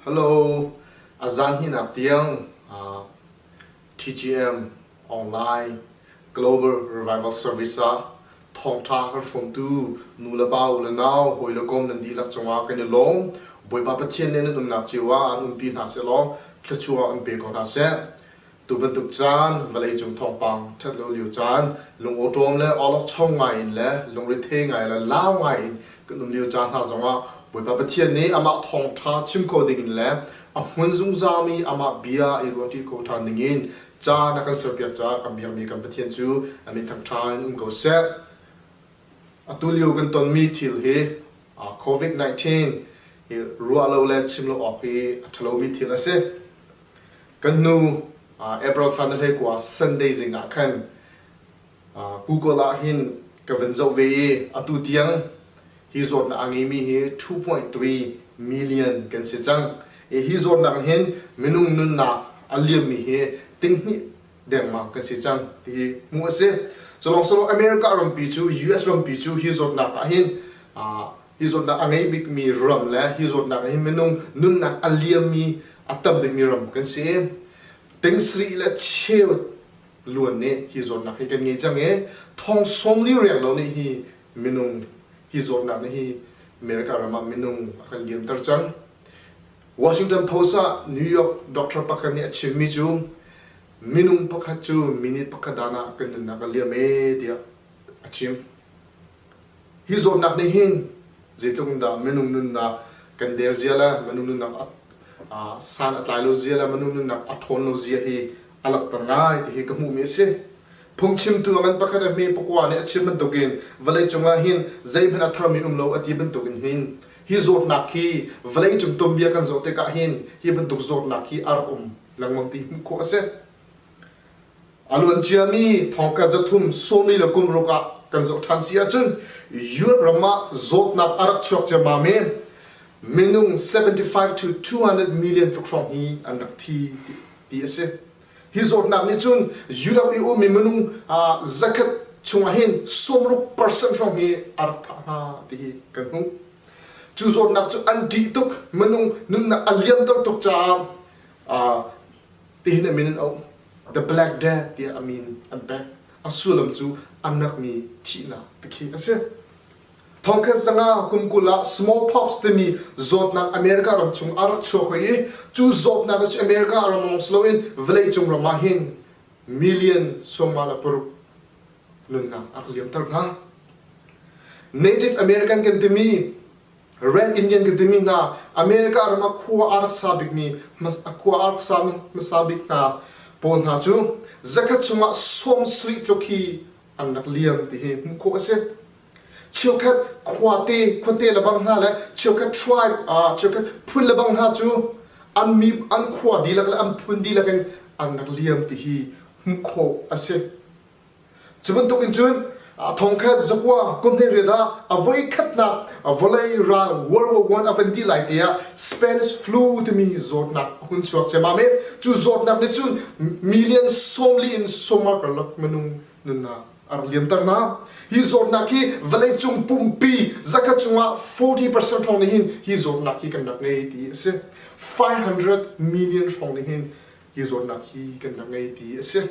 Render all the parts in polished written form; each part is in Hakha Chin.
Hello, a zan hinak tiang TGM online Global Revival Service ah thawngṭha kan hrawmtu nu le pa u le nau hawi le kom nan dihlak cungah kan i lawm. Bawipa Pathian nih nan umnak cio ah an umpi hna sehlaw thluachuah an pe ko hna seh. Tu bantuk caan, vawleicung thawngpang ṭhat lo lio caan, lungawṭawm le awlokchong ngai in le lungrethei ngai le lau ngai in kan um lio caan hna zongah Bawipa Pathian nih amah thawngṭha chim kho dingin le a hmun zungzalmi amah bia i ruahṭi kho ṭhan dingin caan a kan serpiak caah kan biakmi kan Pathian cu a min thangṭha in um ko seh. Atu lio kan tonmi thil hi COVID-19 hi ruah lo le chim lo awk hi a ṭhalomi thil a si. Kan nu April thla na hleikua Sunday zing ah khan Google ah hin ka van zoh ve i atu tiang hi zawtnak a ngeimi hi 2.3 million kan si cang. I hi zawtnak hin minung nunnak a liammi hi tinghnih dengmang kan si cang ti hi hmuh a si. Culong solo America rampi cu US rampi cu hi zawtnak ah hin hi zawtnak a ngei bikmi ram le hi zawtnak hi minung nunnak a liammi a tam bikmi ram kan si. Ting sarih le cheu luan nih hi zawtnak hi kan ngei cang i thong sawmli riang lo nih hi minung hi zawtnak nih hi America ram ah minung a kan liamter cang. Washington Post ah New York doctor pakhat nih a chimmi cu minung pakhat cu minute pakhat dan ah kan nunnak a liam ee tiah a chim. Hi zawtnak nih hin zeitluk in dah minung nunnak kan der zia le minung nunnak a san a tlai lo zia le minung nunnak a ṭhawn lo zia hi a langhter ngai ti hi ka hmuhmi a si. Phungchimtu a ngan pakhat a hme pakua nih a chim bantukin vawleicung ah hin zeihmanh a tharmi um lo a ti bantukin hin hi zawtnak hi vawleicung tuanbia kan zoh tikah hin hi bantuk zawtnak hi a rak um lengmang ti hmuh khawh a si. A luanciami thongkhat zathum sawmli le kum ruk ah kan zoh ṭhan si ahcun Europe ram ah zawtnak a rak chuak ciammam i minung 75 to 200 million tluk hrawng hi an rak thi ti a si. Hi zawtnak nih cun Europe i ummi minung zakhat chungah hin 60% hrawng hi a rak thah hna ti hi kan hmuh. Cu zawtnak cu an ṭih tuk, minung nunnak a liamter tuk caah tihin a min an auh. The Black Death tiah a min an pek. A sullam cu a nakmi thihnak ti khi a si. Thongkhat zanga kum 20 ah smallpox timi zawtnak America ram chung a rak chuak hoi i cu zawtnak cu America ram lawng si loin vawleicung ram ah hin million sawmnga le paruk nunnak a rak liamter hna. Native American kan timi Red Indian kan timi hna America ram ah khua a rak sa bikmi khua a rak sa hmasa bik hna pawl hna cu zakhat chungah 70 tluk hi an rak liam ti hi hmuh khawh a si. Cheukhat khuate khuate le bang hna le cheukhat tribe cheukhat phun le bang hna cu an mi an khua dihlak le an phun dihlak in an rak liam ti hi hmuh khawh a si. Cu bantuk in cun thongkhat zakua kum hleiriat ah a voikhatnak vawlei ral World War I a van dih lai te ah Spanish flu timi zawtnak a hun chuak ciammam i cu zawtnak nih cun million 40 in sawmnga karlak minung nunnak a rak liamter hna. Hi zawtnak hi vawleicung pumpi zakhat chungah 40% hrawng nih hin hi zawtnak hi kan rak ngei ti a si. 500 million hrawng nih hin hi zawtnak hi kan rak ngei ti a si.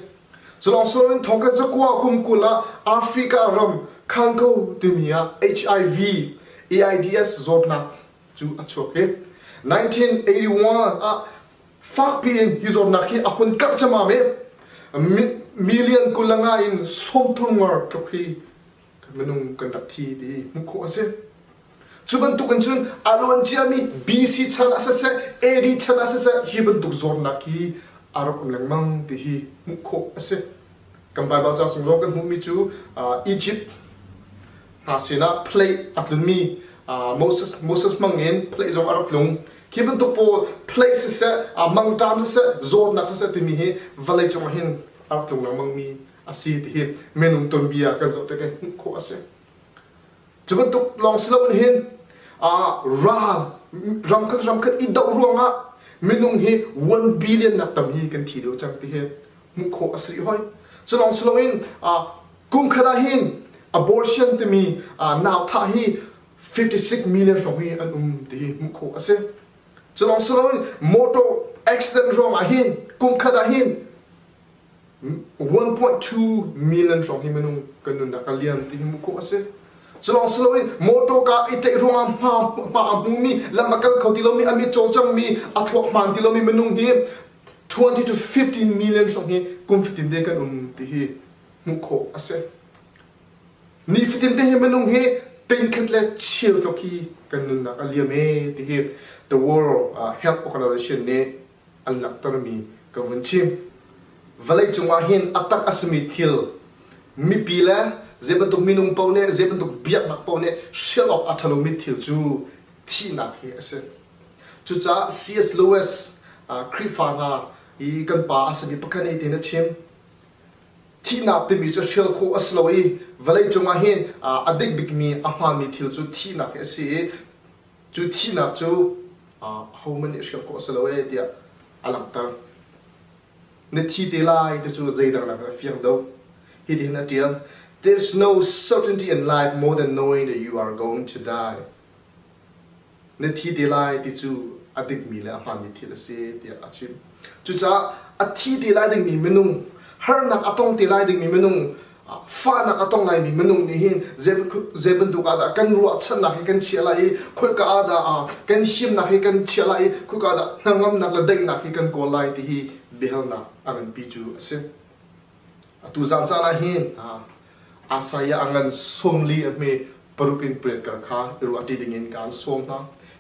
Culawng in thongkhat zakua kum 20 ah Africa ram Congo timi ah HIV AIDS zawtnak cu a chuak i 1981 ah fakpi in hi zawtnak hi a hun karh camam i million 25 in 30 ngar tluk hi minung kan rak thi ti hmuh khawh a si. Cu bantuk in cun a luan ciami BC chan ah siseh, AD chan ah siseh hi bantuk zawtnak hi a rak um lengmang ti hi hmuh khawh a si. Kan Baibal ca chung zong kan hmuhmi cu Egypt hna sinah plague a tlunmi Moses Moses hmang in plague zong a rak tlung. Khi bantuk pawl plague siseh, mangṭam siseh, zawtnak siseh timi hi vawlei cungah hin a rak tlung lengmangmi a si ti hi minung tuanbia kan zoh tikah hmuh khawh a si. Cu bantuk lawng si loin hin ral ramkhat ramkhat i doh ruangah minung hi 1 billion nak tam hi kan thi deuh cang ti hi hmuh khawh a si rih hoi. Cu lawng si loin kum khat ah hin abortion timi nau thah hi 56 million hrawng hi an um ti hi hmuh khawh a si. Cu lawng si loin motor accident ruangah hin kum khat ah hin 1.2 million hrawng hi minung kan nunnak a liam ti hi hmuh khawh a si. Cu lawng si loin motor ka i tlaih ruangah hma hma a hmumi lam a kal kho ti lomi a mit cawlcangmi a thluak hmaan ti lomi minung hi 20 to 15 million hrawng hi kum fatin te kan um ti hi hmuh khawh a si. Nifatin te hi minung hi tingkhat le cheu tluk hi kan nunnak a liam ee ti hi the World Health Organization nih an langhtermi ka vun chim. Vawlei cungah hin a tak a simi thil mipi le zei bantuk minung paoh nih zei bantuk biaknak paoh nih hrial awk a ṭhalomi thil cu thihnak hi a si. Cucaah C.S. Lewis Khrihfa hna i kan pa a simi pakhat nih hitin a chim. Thihnak timi cu hrial khawh a si lo i vawleicung ah hin a dik bikmi a hmaanmi thil cu thihnak hi a si i cu thihnak cu ahohmanh nih hrial khawh a si lo ee tiah a langhter. Na thi te lai ti cu zeidang nak in a fiang deuh. Hitihin a ṭial. There's no certainty in life more than knowing that you are going to die. Na thi te lai ti cu a dikmi le a hmaanmi thil a si tiah a chim. Cucaah a thi te lai dingmi minung, harnak a tong te lai dingmi minung, fahnak a tong laimi minung nih hin zei bantuk ah dah kan ruahchannak hi kan chiah lai i khoika ah dah kan himnak hi kan chiah lai i khoika ah dah hnangamnak le daihnak hi kan kawl lai ti hi biahalnak a nganpi cu a si. Atu zan caan ah hin Isaiah a ngan 40 a hme paruk in pariat kar kha i ruah ṭi dingin kaan sawm hna.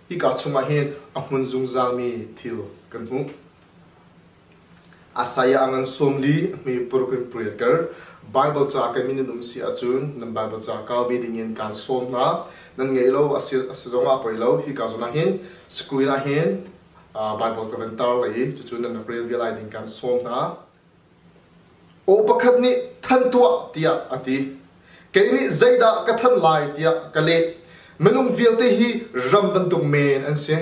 Hika chungah hin a hmun zungzalmi thil kan hmuh. Isaiah a ngan 40 a hme paruk in pariat kar Baibal ca kan min in um si ahcun nan Baibal ca kau ve dingin kaan sawm hna. Nan ngei lo a si, a si zongah a poi lo. Hika zawn ah hin screen ah hin Baibal ka van tar lai i cucu nan rak rel ve lai ding kaan sawm hna. Aw pakhat nih thanh tuah tiah a ti. Kei nih zeidah ka thanh lai tiah ka leh. Minung vialte hi ram bantuk men an si.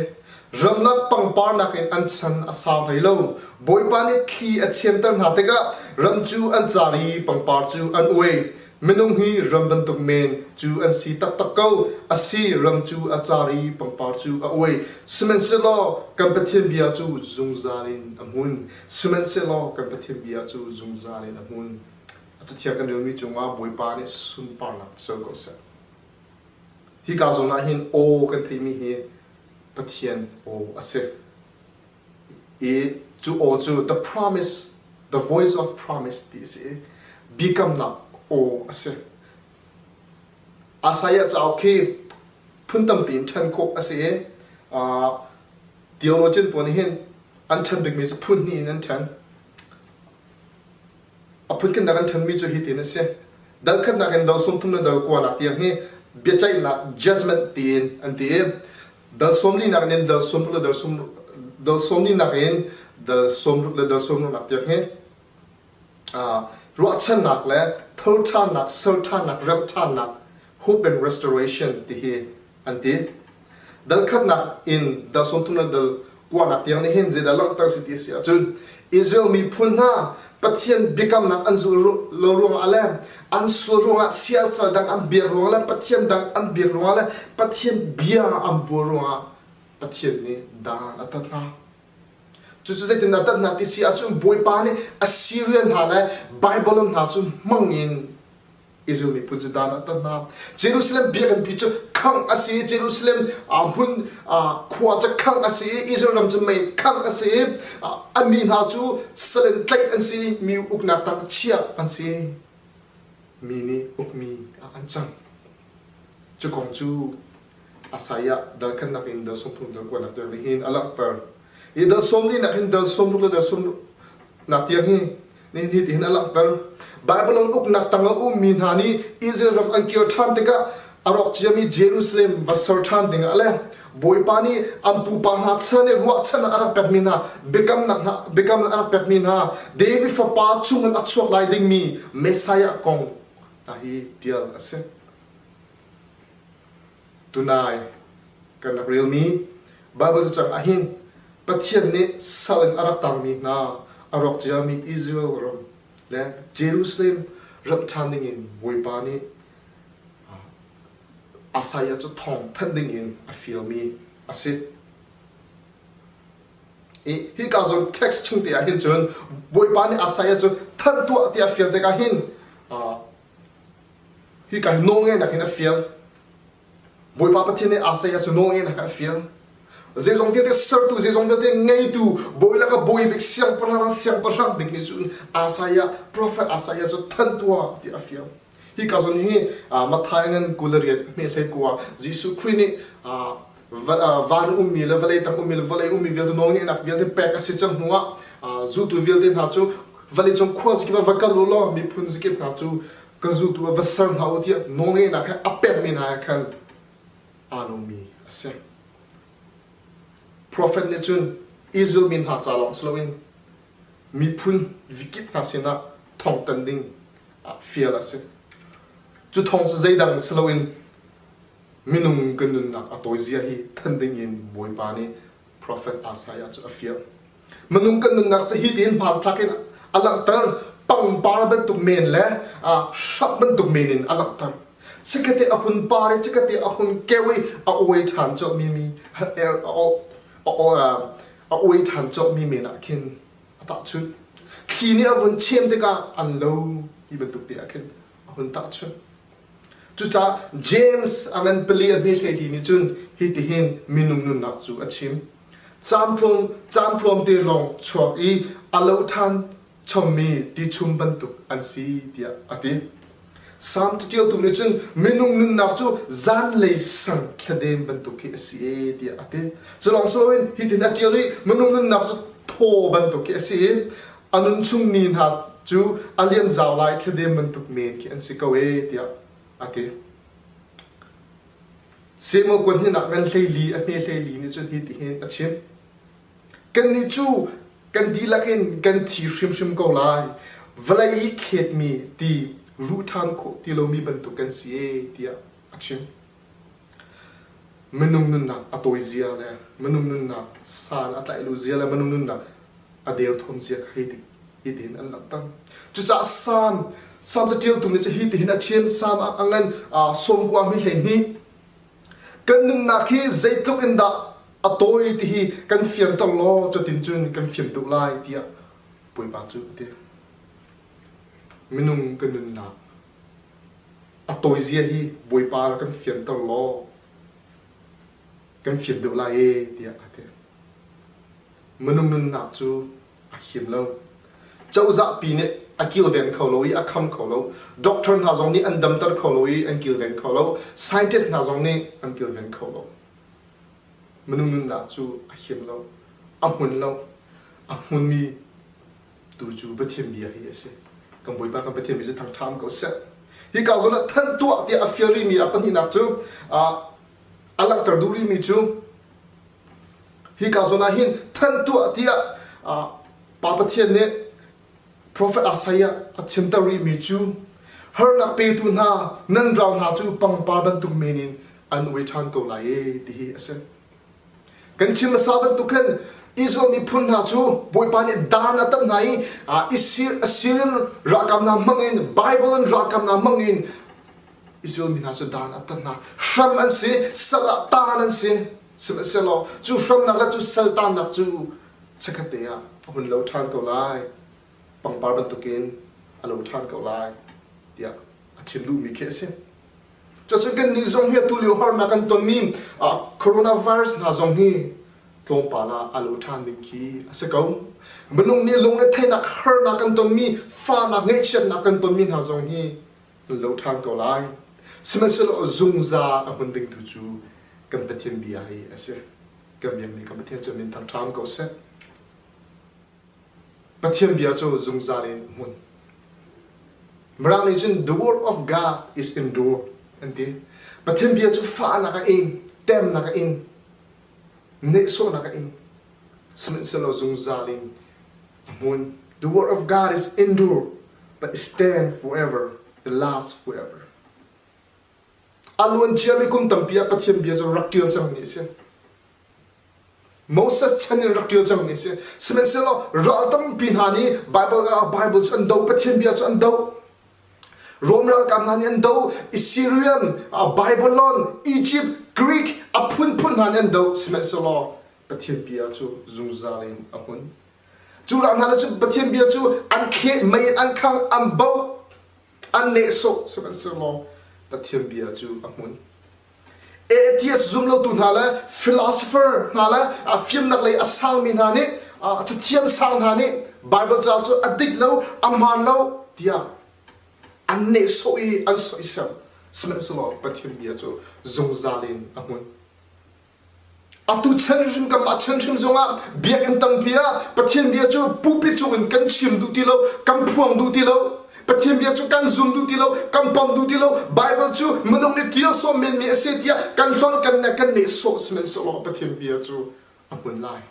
Ramlak pangpar nakin an chan a sau hlei lo. Bawipa nih thli a thianter hna tikah ram cu an car i pangpar cu an uai. Minung hi ram bantuk men cu an si taktak ko. A si, ram cu a car i pangpar cu a uai. Sihmanhsehlaw kan Pathian bia cu zungzal in a hmun. Sihmanhsehlaw kan Pathian bia cu zungzal in a hmun. A cathiang kan relmi cungah Bawipa nih sunparnak co ko seh. Hika zawn ah hin aw kan theimi hi Pathian aw a si. I cu aw cu the promise, the voice of promise ti a si i biakamnak aw a si. Isaiah cauk hi phun tampi in ṭhen khawh a si i theologian pawl nih hin an ṭhen bikmi cu phun hnih in an ṭhen. A phunkhatnak an ṭhenmi cu hitin a si. Dal khatnak in dal 30 le dal kuanak tiang hi biaceihnak judgment tiin an ti i dal sawmlinak in dal 60 le dal sawm dal sawmlinak in dal 60 le dal 60 tiang hi ruahchannak le tho ṭhannak, ser ṭhannak, remh ṭhannak hope and restoration ti hi an ti. Dal khatnak in dal 30 le dal kuanak tiang nih hin zeidah langhter si ti a si ahcun Israel miphun hna Pathian biakamnak an zul lo ruangah le an sual ruangah siasal dang an biak ruangah le Pathian dang an biak ruangah le Pathian bia an buar ruangah Pathian nih dan a tat hna. Cucu zeitindah tatnak ti si ahcun Bawipa nih Assyrian hna le Babylon hna cu hmang in Israel miphun cu dan a tat hna. Jerusalem biakinnpi cu khangh a si i Jerusalem hmun khua cu khangh a si i Israel ram cu mei khangh a si i an mi hna cu sal in tlaih an si mi uknak tang chiah an si. Mi nih ukmi ah an cang. Cu kong cu Isaiah dal khatnak in dal 30 dal kuanak tiang nih hin a langhter. Hi dal 40 nak hin dal 60 le dal 60 nak tiang hi nihin hi tihin a langhter. Babylon uknak tang a ummi hna nih Israel ram an kir ṭhan tikah a rawk ciami Jerusalem va ser ṭhan dingah le Bawipa nih an pupa hna chan i ruahchannak a rak pekmi hna biakamnak hna biakamnak a rak pekmi hna David fapa chungin a chuak lai dingmi Messiah kong hna hi ṭial a si. Tunai kan rak relmi Baibal cacang ahhin Pathian nih sal in a rak tangmi hna a rawk ciami Israel ram le Jerusalem ram ṭhan dingin Bawipa nih Isaiah cu thawng thanh dingin a fialmi a si. I hika zawn text chung te ah hin cun Bawipa nih Isaiah cu thanh tuah tiah a fial tikah hin hika hi nawlngeihnak hin a fial. Bawipa Pathian nih Isaiah cu nawlngeihnak a fial. Zeizong vialte sertu, zeizong vialte ngeitu, bawi lakah bawi bik, siangpahrang ah siangpahrang bik nih cun Isaiah, prophet Isaiah cu thanh tuah tiah a fial. Hika zawn hi Matthai ngan 28 hme hlei kua Jesuh Khrih nih van ummi le vawlei tang ummi le vawlei ummi vialte nawlngeihnak vialte pek a si cang hnuah zultu vialte hna cu vawlei cung khua zakip ah va kal u law miphun zakip hna cu ka zultu ah va ser hna u tiah nawlngeihnak he a pekmi hna he khan aa lomi a si. Profet nih cun Israel mi hna ca lawng si loin miphun vikip hna sinah thawngtan ding ah fial a si. Cu thawng cu zeidang si loin minung kan nunnak a tawi zia hi than ding in Bawipa nih profet Isaiah cu a fial. Minung kan nunnak cu hi tiin hmanthlak in a langhter pangpar bantuk men le hrap bantuk men in a langhter. Chikkate a hun par i chikkate a hun keu i a uai ṭhan colhmi mi a uai ṭhan colhmi men ah khin a tahchunh. Thli nih a vun chem tikah an lo ti bantuk te ah khin a hun tahchunh. Cucaah James a ngan pali a hme hlei nih cun hitihin minung nunnak cu a chim. Caamtlawm caamtlawmte lawng chuak i a lo ṭhan chommi tichum bantuk an si tiah a ti. Salm caṭialtu nih cun minung nunnak cu zanlei sang thladem bantuk khi a si e tiah a ti. Cu lawng si loin hitin a ṭial i minung nunnak cu thaw bantuk khi a si i a nun chung ni hna cu a liam zau lai thladem bantuk men khi an si ko e tiah a ti. Samuel kuan hinak ngan 14 a hme 14 nih cun hi ti hin a chim. Kannih cu kan dihlak in kan thi hrimhrim ko lai. Vawlei i thletmi ti ruh ṭhan khawh ti lomi bantuk kan si e tiah a chim. Minung nunnak a tawi zia le minung nunnak san a tlaih lo zia le minung nunnak a derthawm zia kha hi hitin an langhter. Cucaah Salm Salm caṭialtu nih cun hi tihin a chim Salm ah a ngan 90 hme 12 kan nunnak hi zeitluk in dah a tawi ti hi kan fianter law cutin cun kan fian duh lai tiah Bawipa cu a ti. Minung kan nunnak a tawi zia hi Bawipa kan fianter law kan fian deuh lai e tiah a ti. Minung nunnak cu a him lo. Cozah pi nih a kilven kho lo i a kham kho lo. Doctor hna zong nih an damter kho lo i an kilven kho lo. Scientist hna zong nih an kilven kho lo. Minung nunnak cu a him lo. A hmun lo. A hmunmi tu cu Pathian bia hi a si. Kan Bawipa kan Pathian bia cu thangṭha ko seh. Hi ka zawn ah thanh tuah tiah a fial rihmi a pahnihnak cu a langhter duh rihmi cu Hika zawn ah hin thanh tuah tiah Pa Pathian nih Profet Isaiah a chimter rihmi cu harnak petu hna nan ral hna cu pangpar bantuk men in an uai ṭhan ko lai e ti hi a si. Kan chim hmasa bantuk khan Israel miphun hna cu Bawipa nih dan a tat hna i Assyrian ralkap hna hmangin Babylon ralkap hna hmangin Israel mi hna cu dan a tat hna. Hram an si, sal ah taan an si. Sihmanhsehlaw cu hramnak le cu saltannak cu chikkhatte ah a hun lo ṭhan ko lai. Pangpar bantukin a lo ṭhan ko lai tiah a chim duhmi khi a si. Cucun kannih zong hi atu lio harnak kan tonmi coronavirus hna zong hi tlawmpal ah a lo ṭhan ding khi a si ko. Minung nih lungretheihnak harnak kan tonmi, fahnak, ngaihchiatnak kan tonmi hna zong hi an lo ṭhan ko lai. Sihmanhsehlaw zungzal a hmun ding tu cu kan Pathian bia hi a si. Kan biakmi kan Pathian cu min thangṭha ko seh. Pathian bia cu zungzal in hmun. Mirang nih cun the word of God is endure an ti. Pathian bia cu fahnak a ing, temnak a ing, nehsawhnak a ing. Sihmanhsehlaw zungzal in a hmun. The word of God is endure, but stand forever, it lasts forever. A luan ciami kum tampi ah Pathian bia cu rak ṭial cangmi a si. Moses chan in rak ṭial cangmi a si. Sihmanhsehlaw ral tampi hna nih Bible ah Bible cu an doh, Pathian bia cu an doh. Rom ralkap hna nih an doh, Assyrian, Babylon, Egypt, Greek a phunphun hna nih an doh. Sihmanhsehlaw. Pathian bia cu zungzal in a hmun. Cu ruang hna cun Pathian bia cu an thleh, mei in an khang, an boh, an nehsawh sihmanhsehlaw Pathian bia cu a hmun. Atheist zumlotu hna le philosopher hna le fimnak lei a sangmi hna nih cathiam sang hna nih Bible ca cu a dik lo, a hmaan lo tiah an nehsawh i an soisel. Sihmanhsehlaw Pathian bia cu zungzal in a hmun. Atu chan hrim kanmah chan hrim zongah biakinn tampi ah Pathian bia cu pulpit cung in kan chim duh ti lo, kan phuang duh ti lo. Pathian bia cu kan zum duh ti lo, kan pom duh ti lo. Bible cu minung nih ṭial sawm menmi a si tiah kan hlonh kan nek kan nehsawh sihmanhsehlaw Pathian bia cu a hmun lai.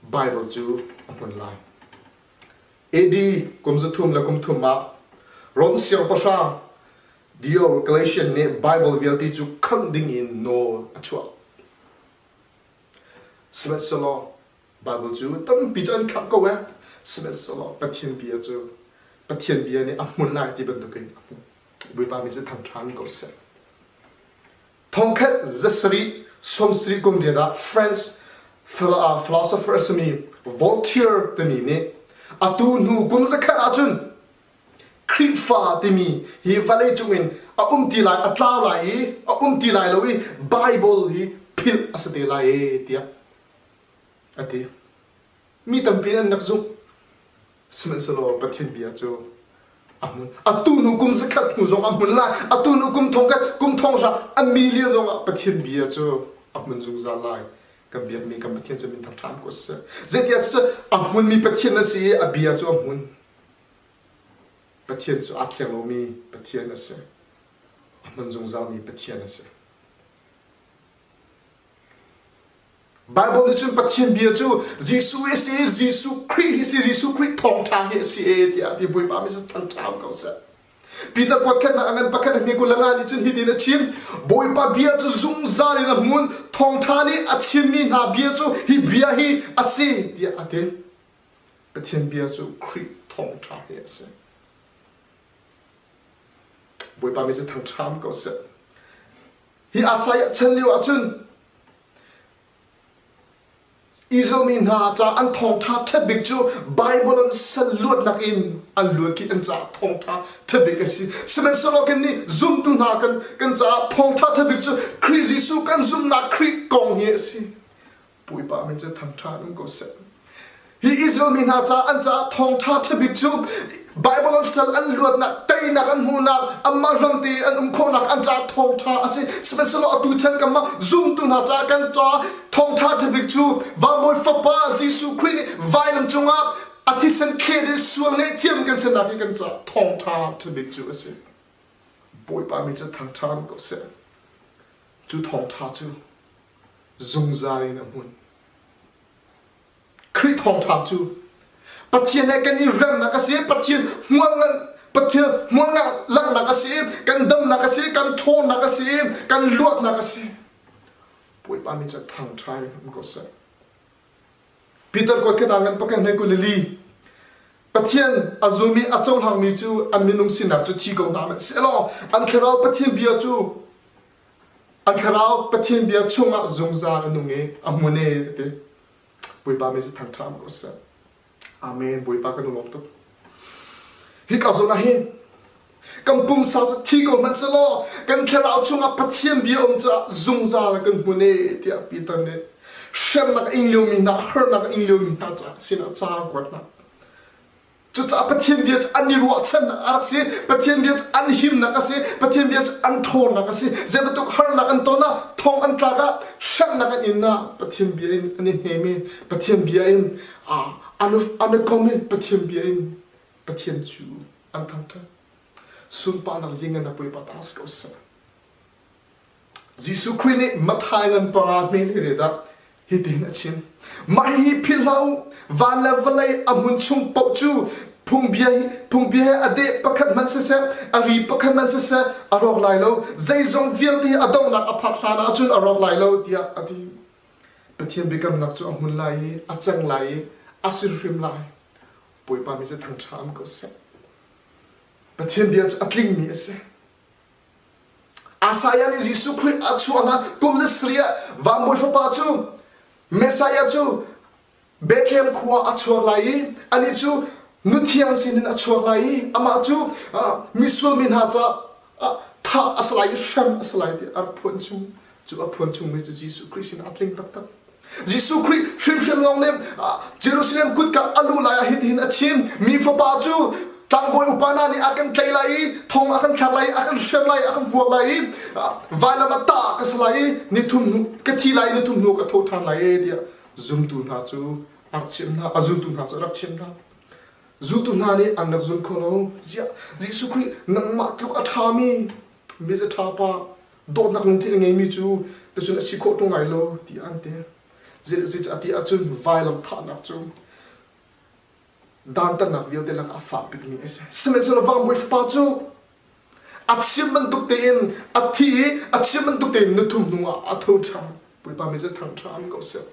Bible cu a hmun lai. AD kum 3 le kum thum ah Rom siangpahrang Diocletian nih Baibal vialte cu khangh dingin nawl a chuah. Sihmanhsehlaw Baibal cu tampi cu an khangh ko ee. Sihmanhsehlaw Pathian bia cu Pathian bia nih a hmun lai ti bantukin a hmun. Bawipa min cu thangṭhan ko seh. Thongkhat zasarih sawmsarih kum riat ah French philosopher a simi Voltaire timi nih atu hnu kum zakhat ahcun Khrihfa timi hi vawleicung in a um ti lai, a tlau lai i a um ti lai lo i Bible hi philh a si te lai e tiah a ti. Mi tampi nih an rak zumh. Sihmanhsehlaw Pathian bia cu a hmun. Atu hnu kum zakhat hnu zong a hmun lai. Atu hnu kum thongkhat, kum thonghra, a million zong ah Pathian bia cu a hmun zungzal lai. Kan biakmi kan Pathian cu min thang ṭhan ko seh. Zeitiah cucu a hmunmi Pathian a si i a bia cu a hmun. Pathian cu aa thleng lomi Pathian a si. A hman zungzalmi Pathian a si. Bible nih cun Pathian bia cu Jesuh a si, Jesuh Khrih hi a si, Jesuh Khrih thawngṭha hi a si e tiah ti Bawipa mi thangṭha ko seh. Peter kuatkhatnak a ngan pakhat a hme kul le nga nih cun hitin a chim Bawipa bia cu zungzal in a hmun thawngṭha nih a chimmi hna bia cu hi bia hi a si tiah a ti. Pathian bia cu Khrih thawngṭha hi a si. Bawipa mi cu thangṭham ko seh. Hi Isaiah chan lio ahcun Israel mi hna ca an thawngṭha ṭhat bik cu Bible an sal luatnak in an luat khi an caah thawngṭha ṭhat bik a si. Sihmanhsehlaw kan nih zumtu hna kan kan caah thawngṭha ṭhat bik cu Khrih Jesuh kan zumhnak Khrih kong hi a si. Bawipa min cu thangṭhat um ko seh. Hi Israel mi hna caah an caah thawngṭha ṭhabik cu Bible an sal an luatnak, teinak an hmuhnak, anmah ram te an um khawhnak an caah thawngṭha a si. Sihmanhsehlaw atu chan kanmah zumtu hna caah kan caah thawngṭha ṭhabik cu Vanbawi Fapa Jesuh Khrih nih vailam cungah a thisen thlet i sual ngaihthiam kan sinak hi kan caah thawngṭha ṭhabik cu a si. Bawipa mi cu thangṭha um ko seh. Cu thawngṭha cu zungzal in a hmun. Khrih thawngṭha cu Pathian he kan i remnak a si, Pathian hmual Pathian hmual langhnak a si, kan damnak a si, kan ṭhawnnak a si, kan luatnak a si. Bawipa min cu thangṭha in um ko seh. Peter kuat khat ah ngan pakhat hmei 22 Pathian a zum i a cohlangmi cu an minung sinak cu thi ko hna hmanh sehlaw an thlarau Pathian bia cu A thlarau Pathian bia chungah zungzal a nung i a hmun e a ti. Bawipa mi cu thangṭha ko seh. Amen. Bawipa kan lawm tuk. Hika zawn ah hin kan pumsa cu thi ko hmanh selaw kan thlarau chungah Pathian bia um caah zungzal kan hmun e tiah Peter nih hremnak a ing liomi hna harnak a ing liomi hna caah sinah ca a kuat hna. Cucaah Pathian bia cu an i ruahchannak a rak si. Pathian bia cu an himnak a si. Pathian bia cu an ṭhawnnak a si. Zei bantuk harnak an ton ah, thong an tlak ah, hremnak an in ah, Pathian bia in an i hnem i Pathian bia in an i kom i Pathian bia in Pathian cu an thangṭhat. Sunparnak lianngan a Bawipa ta si ko seh. Jesuh Khrih nih Matthai ngan panga hme le riat ah hitin a chim. Mah hihi philh hlah u, van le vawlei a hmun chung paoh cu phungbia hi phungbia he a deh pakhat hmanh siseh, a ri pakhat hmanh siseh a rawk lai lo. Zeizong vialte hi a donghnak a phak hlan ahcun a rawk lai lo tiah a ti. Pathian biakamnak cu a hmun lai i a cang lai i a si hrim lai. Bawipa mi cu thangṭha um ko seh. Pathian bia cu a tlingmi a si. Isaiah nih Jesuh Khrih a chuah hlan kum 9 ah vanbawi fapa cu. Messiah cu Bethlehem khua a chuak lai i anih cu nuthiang sinin a chuak lai i amah cu misual mi hna caah thah a si lai i hrem a si lai tiah a rak phuan chung. Cu a phuan chungmi cu Jesuh Khrih sinah a tling taktak. Jesuh Khrih hrimhrim lawng nih Jerusalem kutka a luh lai ah hitihin a chim. Mi fapa cu tlangbawi upa hna nih a kan tlaih lai i thong a kan thlak lai i a kan hrem lai i a kan vuak lai i vailam ah tah ka si lai i nithum hnu ka thi lai i nithum hnu ka tho ṭhan lai e tiah zumtu hna cu a rak chimh hna a zultu hna cu a rak chimh hna. Zultu hna nih an rak zul kho lo. Ziah Jesuh Khrih nangmah tluk a ṭhami miza ṭha pa dawtnak lungthin a ngeimi cu ticun a si khawh ṭung lai lo ti an ti. Zeicah ti ahcun vailam thahnak cu dantatnak vialte lakah a fak bikmi a si. Sihmanhsehlaw vangbawi fapa cu a chim bantuk tein a thi i a chim bantuk tein nuthum hnu ah a tho ṭhan. Bawipa mi cu thangṭha an ko seh.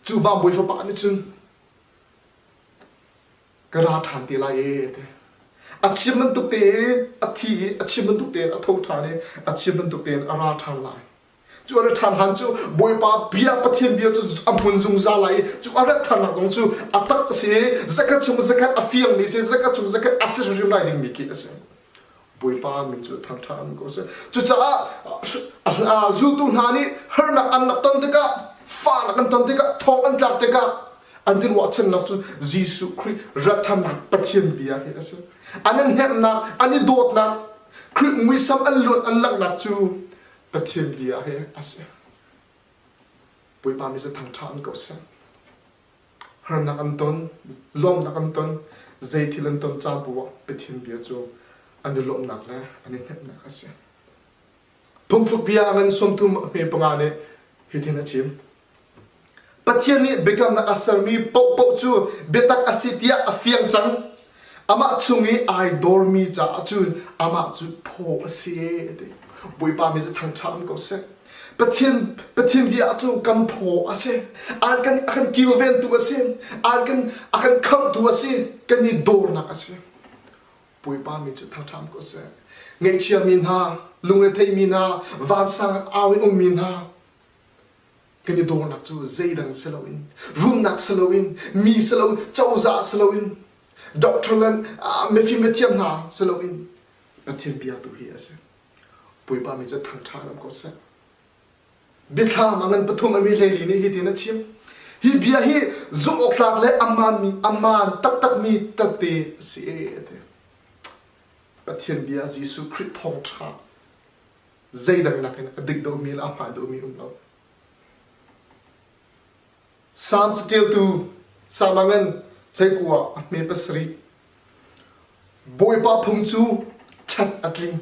Cu vangbawi fapa nih cun ka ra ṭhan te lai ee a ti. A chim bantuk tein a thi i a chim bantuk tein a tho ṭhan i a chim bantuk tein a ra ṭhan lai. Cu a rat ṭhan hlan cu Bawipa bia Pathian bia cu a hmun zungzal lai i cu a rat ṭhannak zong cu a tak a si i zakhat chung zakhat a fiangmi a si zakhat chung zakhat a si hrimhrim lai dingmi khi a si. Bawipa min cu thangṭhat an ko seh. Cucaah zultu hna nih harnak an rak ton tikah, fahnak an ton tikah, thong an tlak tikah an i ruahchannak cu Jesuh Khrih rat ṭhannak Pathian bia hi a si. An i hnemhnak, an i dawtnak, Khrih muisam an luan an langhnak cu Pathian bia hi a si. Bawipa mi cu thangṭha an ko seh. Harnak an ton, lawmhnak an ton, zei thil an ton caan paoh ah Pathian bia cu an i lawmhnak le an i hnemhnak a si. Phungthluk bia ngan 30 a hme panga nih hitin a chim. Pathian nih biakamnak a sermi paohpaoh cu biatak a si tiah a fiang cang. Amah chung i ai dawrmi caah cun amah cu phaw a si a ti. Bawipa mi cu thangṭha um ko seh. Pathian Pathian bia cu kan phaw a si. An kan a kan kilventu a si. An kan a kan khamhtu a si. Kan i dawrnak a si. Bawipa mi cu thangṭha um ko seh. Ngaihchiami hna, lungretheimi hna, vansang au in ummi hna, kan i dawrnak cu zeidang si loin rumnak si loin mi si loin cozah si loin doctor le mifim mithiam hna si loin Pathian bia tu hi a si. Bawipa mi cu thangṭha ram ko seh. Biathlam a ngan pathum a mi hleili nih hitin a chim. Hi bia hi zumh awk tlak le aman mi aman taktak mi tette a si e ti. Pathian bia Jesuh Khrih thawngṭha zeidang nakin a dik deuhmi le a hmaan deuhmi um lo. Salm caṭialtu Salm ah ngan hleikua a hme pasarih. Bawipa phung cu ṭhat a tling.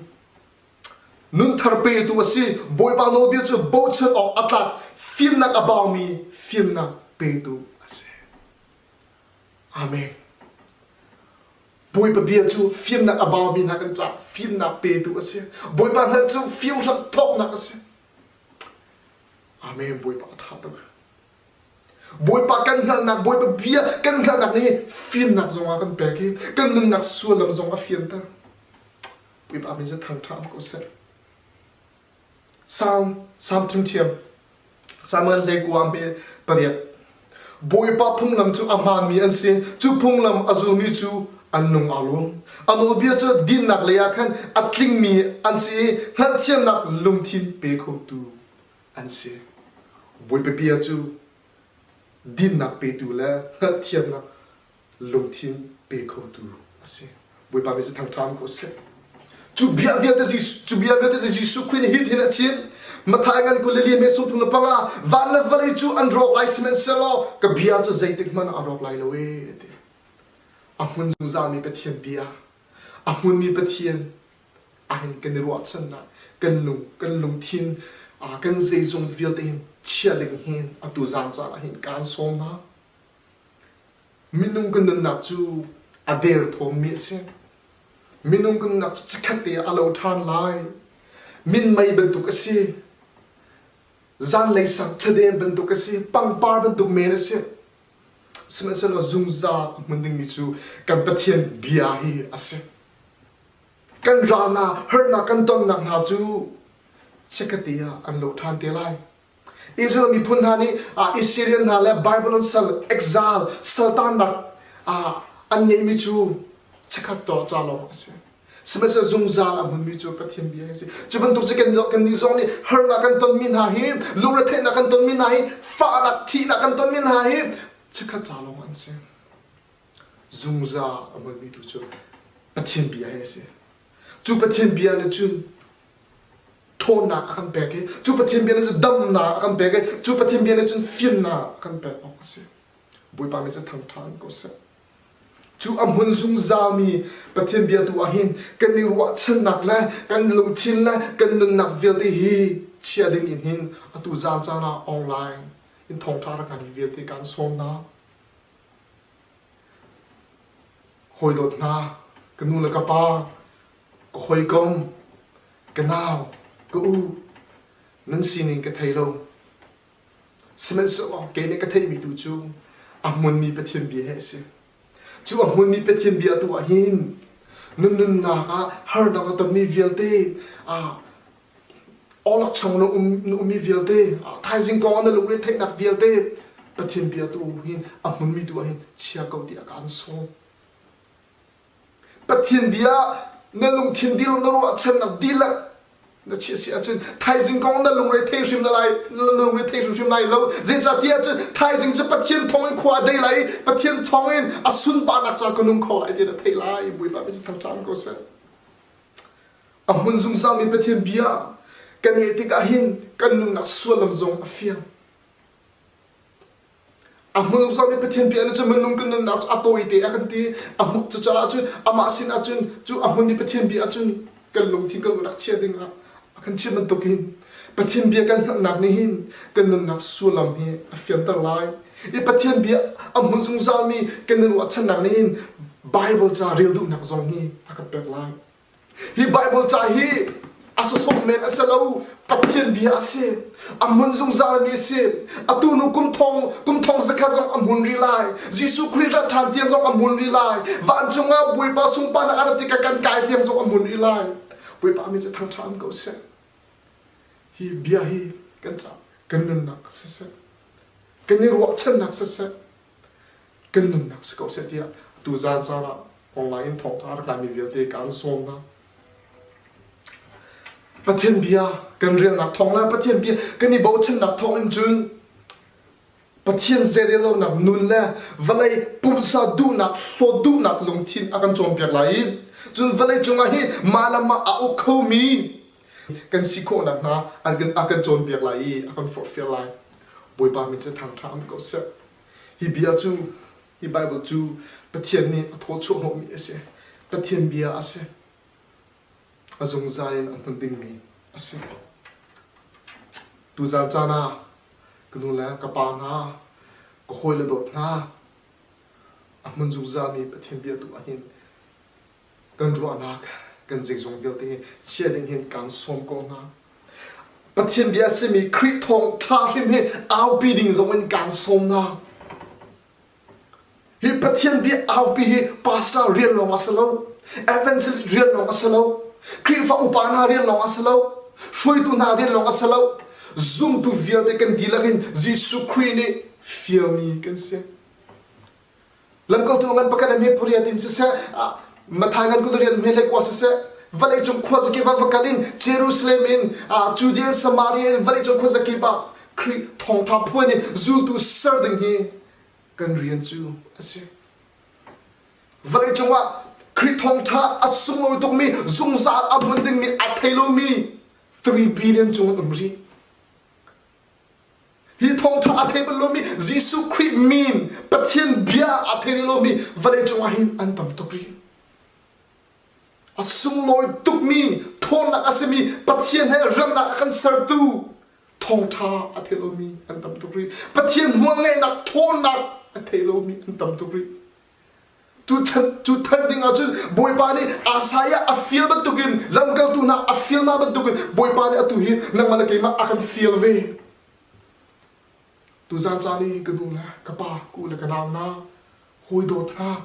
Nunthar petu a si. Bawipa nawlbia cu bochan awk a tlak. Fimnak a baumi fimnak petu a si. Amen. Bawipa bia cu fimnak a baumi hna kan caah fimnak petu a si. Bawipa hngalh cu fim hram thawknak a si. Amen. Bawipa a ṭha tuk. Bawipa kan hngalhnak, Bawipa bia kan hngalhnak nih fimnak zong a kan pek i kan nunnak sullam zong a fianter. Bawipa min cu thangṭha ko seh. Salm, Salm ṭhimṭhiam, Samuel hleikua hme pariat. Bawipa phunglam cu a hmaanmi an si, cu phunglam a zulmi cu an lung aa lawm. A nawlbia cu dinnak lei ah khan a tlingmi an si i hngalhthiamnak lungthin pe khotu an si. Bawipa bia cu dinnak petu le hngalhthiamnak lungthin pe khotu a si. Bawipa mi thangṭha ko seh. Cu bia vialte cu bia vialte Jesuh Khrih nih hitin a chim. Matthai ngan 22 me 35 van le vawlei cu an rawk lai sihmanhsehlaw ka bia cu zeitik hmanh a rawk lai lo e ti. A hmun zungzalmi Pathian bia, a hmunmi Pathian ahin kan i ruahchannak, kan lung, kan lungthin, kan zeizong vialte hin chia ding hin atu zan caan ah hin kaan sawm hna. Minung kan nunnak cu a derthawmmi a si. Minung kan nunnak cu chikkhat te ah a lo ṭhan lai. Minmei bantuk a si. Zanlei sang thladem bantuk a si. Pangpar bantuk men a si. Sihmanhsehlaw zungzal a hmun dingmi cu kan Pathian bia hi a si. Kan ralnak, harnak kan tonnak hna cu chikkhat te ah an lo ṭhan te lai. Israel miphun hna nih Assyrian hna le Babylon sal exile saltannak an ngeihmi cu chikkhat tuah ca lawng a si. Sihmanhsehlaw zungzal a hmunmi cu Pathian bia a si. Cu bantuk cu kan kannih zong nih harnak kan tonmi hna hi, lungretheihnak kan tonmi hna hi, fahnak, thihnak kan tonmi hna hi chikkhat ca lawng an si. Zungzal a hmunmi tu cu Pathian bia hi a si. Cu Pathian bia nih cun ṭhawnnak a kan pek i cu Pathian bia nih cun damnak a kan pek i cu Pathian bia nih cun fimnak a kan pek awk a si. Bawipa nih cun thangṭha in ko seh. Cu a hmun zungzalmi Pathian bia tu ah hin kan i ruahchannak le kan lungthin le kan nunnak vialte hi chia ding in hin atu zan caan ah online in thawngṭha rak ngan vialte kan sawm hna. Hawi dawt hna, ka nu le ka pa, ka hawikom, ka nau, ka u, nan sining ka thei lo. Sihmanhsehlaw kei nih ka theihmi tu cu a hmunmi Pathian bia hi a si. Cu a hmunmi Pathian bia tu ah hin na nunnak ah harnak na tonmi vialte ah awlokchong na um na ummi vialte thaizing kong ah na lungre theihnak vialte Pathian bia tu hin a hmunmi tu ah hin chia ko tiah kaan sawm. Pathian bia na lungthin dihlak na ruahchannak dihlak na chiah si ahcun thaizing kong na lungre thei hrim na lai na lungre thei hrimhrim lai lo zeicahtiah cun thaizing cu Pathian thawng in khua a dei lai i Pathian thawng in a sunparnak ca ka nung kho lai ti na theih lai Bawipa min thangṭhat ko seh a hmun zungzalmi Pathian bia kan ngeih tikah hin kan nunnak sullam zong a fiang A hmun zong i Pathian bia nih cun minung kan nunnak cu a tawite a kan ti. A hmuh cucaah cun amah sin ahcun cu a hmun i Pathian bia ahcun kan lungthin kan rak chia ding ah a kan chimh bantukin Pathian bia kan hngalhnak nih hin kan nunnak sullam hi a fianter lai. I Pathian bia a hmun zungzalmi kan i ruahchannak nih hin Bible ca rel duhnak zong hi a kan pek lai. Hi Baibal ca hi a sawsawh men a si lo, Pathian bia a si. A hmun zungzalmi a si. Atu nu kum thong, kum thong zakhat zong a hmun rih lai. Jesuh Khrih rat ṭhan tiang zong a hmun rih lai. Vancung ah Bawipa sunparnak a rat tikah kan kai tiang zong a hmun rih lai. Bawipa mi cu thangṭha ko seh. Hi bia hi kan ca kan nunnak siseh, kan i ruahchannak siseh, kan nunnak si ko seh tiah tu zan caan ah online in thawngtha rak laimi vialte kaan sawm hna. Pathian bia kan relnak thawng le Pathian bia kan i bochannak thawng in cun Pathian zeirellonak nun le vawlei pumsa duhnak hlawt duhnak lungthin a kan cawnpiak lai i cun vawlei cungah hi mah le mah a uk khomi kan si khawhnak hna a kan cawnpiak lai i a kan forhfial lai. Bawipa min cu thangṭha um ko seh. Hi bia cu hi Baibal cu Pathian nih a thaw chuahhnawhmi a si. Pathian bia a si. A zungzal in a hmun dingmi a si. Tuzan caan ah ka nu le ka pa hna, ka hawile dawt hna, a hmun zungzalmi Pathian bia tu ahhin kan ruahnak kan zeizong vialte hi chia ding hin kaan sawm ko hna. Pathian bia a simi Khrih thawng ṭha hrim hi aupi ding zong in kaan sawm hna. Hi Pathian bia aupi hi pastor rian lawng a si lo, evangelist rian lawng a si lo, Khrihfa upa hna rian lawng a si lo, hruaitu hna rian lawng a si lo. Zumtu vialte kan dihlak in Jesuh Khrih nih fialmi kan si. Lamkaltu ngan pakhat hme pariat in siseh, Matthai ngan kul rian hme le kua siseh, vawleicung khuazakip ah va kal in Jerusalem in Judea Samaria in vawleicung khuazakip ah Khrih thawngṭha phuan in zultu ser ding hi kan rian cu a si. Vawleicung ah Khrih thawngṭha a sunglawi tukmi zungzal a hmun dingmi a thei lomi 3 billion cung an um rih. Hi thawngṭha a thei bal lomi Jesuh Khrih min Pathian bia a thei rih lomi vawleicung ah hin an tam tuk rih. A sunglawi tukmi ṭhawnnak a simi Pathian he remnak a kan sertu thawngṭha a thei lomi an tam tuk rih. Pathian hmualngeihnak ṭhawnnak a thei lomi an tam tuk rih. Cu than ding ahcun Bawipa nih Isaiah a fial bantukin lamkaltu hna a fial hna bantukin Bawipa nih atu hi nangmah le keimah a kan fial ve. Tuzan caan i ka nu le ka pa, ka u le ka nau hna, hawi dawt hna,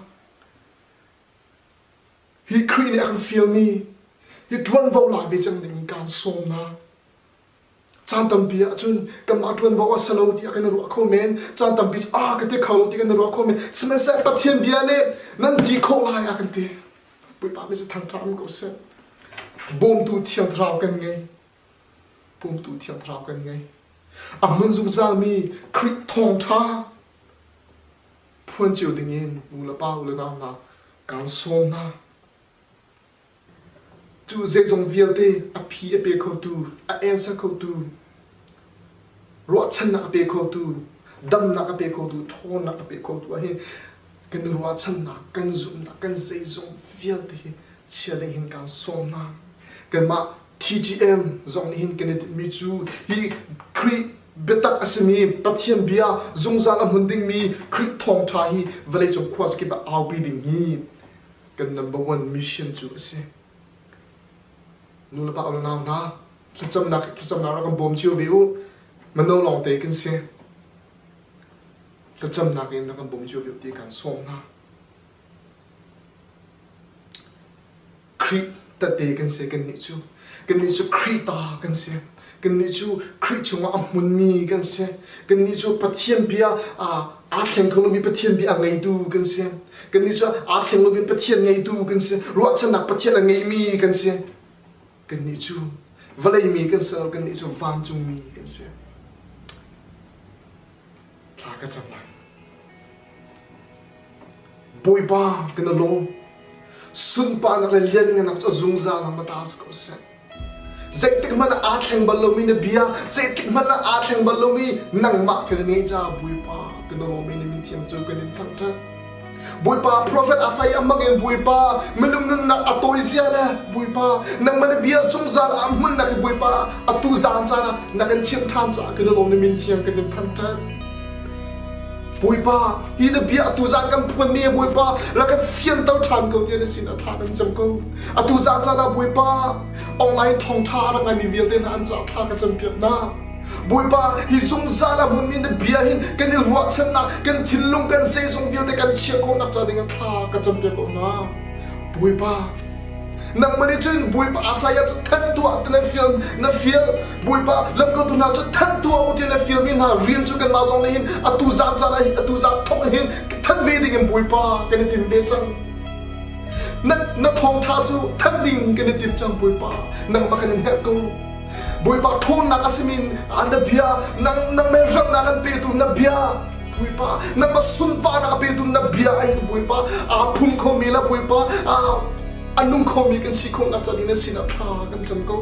hi Khrih nih a kan fialmi hi ṭuanvo la ve cang ding in kaan sawm hna. Caan tampi ahcun kanmah ṭuanvo a si lo tiah kan i ruah kho men. Caan tampi cu ah ka ti kho lo ti kan i ruah kho men. Sihmanhsehlaw Pathian bia nih nan ti khawh lai a kan ti. Bawipa mi cu thangṭhat um ko seh. Bawmtu Thiang Thlarau kan ngei. Bawmtu Thiang Thlarau kan ngei. A hmun zungzalmi Khrih thawngṭha phuan cio dingin nu le pa u le nau hna kaan sawm hna. Cu zeizong vialte a phi a pe khotu, a answer khotu, ruahchannak a pe khotu, damnak a pe khotu, ṭhawnnak a pe khotu ah hin kan ruahchannak, kan zumhnak, kan zeizong vialte hi chia ding hin kaan sawm hna. Kanmah TGM zong nih hin kan i tinhmi cu hi Khrih biatak a simi Pathian bia zungzal a hmun dingmi Khrih thawngṭha hi vawleicung khuazakip ah aupi ding hi kan number one mission cu a si. Nu le pa unau hna, thlacamnak thlacamnak rak kan bawm cio ve u. Mano lawng te kan si. Thlacamnak in rak kan bawm cio ve u ti kan sawm hna. Khrih tete kan si kannih cu. Kannih cu Khrih ta kan si. Kannih cu Khrih chungah a hmunmi kan si. Kannih cu Pathian bia aa thleng kho lomi Pathian bia a ngeitu kan si. Kannih cu aa thleng lomi Pathian ngeitu kan si. Ruahchannak Pathian a ngeimi kan si. Kannih cu vawlei mi kan si lo, kannih cu vancungmi kan si. Thla ka cam lai. Bawipa kan i lawm. Sunparnak le lianngannak cu a zungzal ah na ta si ko seh. Zeitik hmanh ah aa thleng bal lomi na bia, zeitik hmanh ah aa thleng bal lomi nangmah kan i ngeih caah Bawipa kan i lawm i na min thiang cu kan in thangṭhat. Bawipa profet Isaiah hmangin Bawipa minung nunnak a tawi zia le Bawipa nangmah na bia zungzal ah hmunnak i Bawipa atu zan caan ah na kan chimh ṭhan caah kan i lawm na min thiang kan in thangṭhat. Bawipa hi na bia atu zan kan phuanmi Bawipa rak kan fianter ṭhan ko tiah na sin ah thla kan cam ko. Atu zan caan ah Bawipa online thawngṭha a rak ngaimi vialte hna an caah thla ka campiak hna. Bawipa hi zungzal a hmunmi na bia hin kan i ruahchannak kan thinlung kan zeizong vialte kan chiah khawhnak ca dingah thla ka campiak ko hna. Bawipa nangmah nih cun Bawipa Isaiah cu thanh tuah ti na fial na fial Bawipa lamkaltu hna cu thanh tuah u ti na fialmi hna rian cu kanmah zong nih hin atu zan caan ah hin atu zan thawk hin thanh ve ding in Bawipa kan i tim ve cang. Na na thawngṭha cu thanh ding kan i tim cang Bawipa nangmah kan in herh ko. Bawipa ṭhawnnak a simi na bia nang nang mei hremnak an petu na bia Bawipa nangmah sunparnak a petu na bia a hin Bawipa aa phum khomi le Bawipa a nung khomi kan si khawhnak ca ding na sinah thla kan cam ko.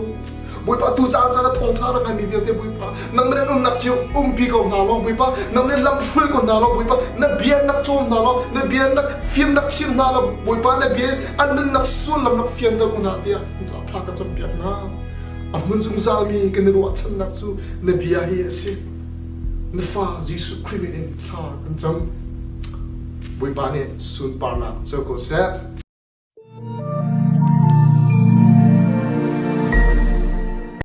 Bawipa tu caan caan a thawngṭha rak ngaimi vialte Bawipa nang nan umnak cio umpi ko hna law Bawipa nang nan lam hruai ko hna law Bawipa na bia nak cawm hna law na bia nak fimnak chim hna law Bawipa na bia an nunnak sullam nak fianter ko hna tiah thla ka campiak hna. A hmun zungzalmi kan i ruahchannak cu na bia hi a si. Na fa Jesuh Khrih min in thla kan cam. Bawipa nih sunparnak co ko seh.